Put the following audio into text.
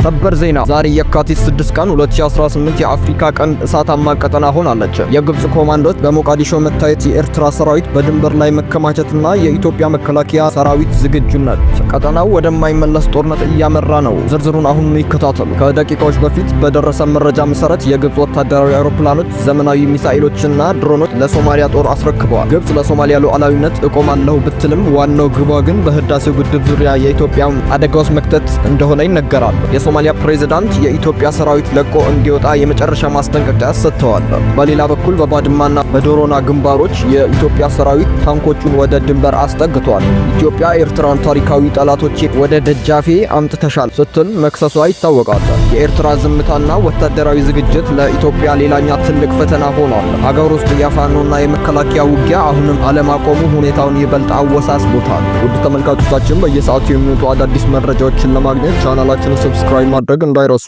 ሰበር ዜና! ዛሬ የካቲት 6 ቀን 2018 የአፍሪካ ቀንድ እሳታማ ቀጠና ሆናለች። የግብጽ ኮማንዶች በሞቃዲሾ መታየት፣ የኤርትራ ሰራዊት በድንበር ላይ መከማቸትና የኢትዮጵያ መከላከያ ሰራዊት ዝግጁነት ቀጠናው ወደማይመለስ ጦርነት እያመራ ነው። ዝርዝሩን አሁኑኑ ይከታተሉ። ከደቂቃዎች በፊት በደረሰ መረጃ መሰረት የግብጽ ወታደራዊ አውሮፕላኖች፣ ዘመናዊ ሚሳኤሎችና ድሮኖች ለሶማሊያ ጦር አስረክበዋል። ግብጽ ለሶማሊያ ሉዓላዊነት እቆማለሁ ብትልም ዋናው ግቧ ግን በህዳሴው ግድብ ዙሪያ የኢትዮጵያን አደጋ ውስጥ መክተት እንደሆነ ይነገራል። የሶማሊያ ፕሬዝዳንት የኢትዮጵያ ሰራዊት ለቆ እንዲወጣ የመጨረሻ ማስጠንቀቂያ ሰጥተዋል። በሌላ በኩል በባድማና በዶሮና ግንባሮች የኢትዮጵያ ሰራዊት ታንኮቹን ወደ ድንበር አስጠግቷል። ኢትዮጵያ ኤርትራን ታሪካዊ ጠላቶቼ ወደ ደጃፌ አምጥተሻል ስትል መክሰሷ ይታወቃል። የኤርትራ ዝምታና ወታደራዊ ዝግጅት ለኢትዮጵያ ሌላኛ ትልቅ ፈተና ሆኗል። ሀገር ውስጥ የፋኖና የመከላከያ ውጊያ አሁንም አለማቆሙ ሁኔታውን ይበልጥ አወሳስቦታል። ውድ ተመልካቾቻችን፣ በየሰዓቱ የሚወጡ አዳዲስ መረጃዎችን ለማግኘት ቻናላችንን subscribe ማድረግ እንዳይረሱ።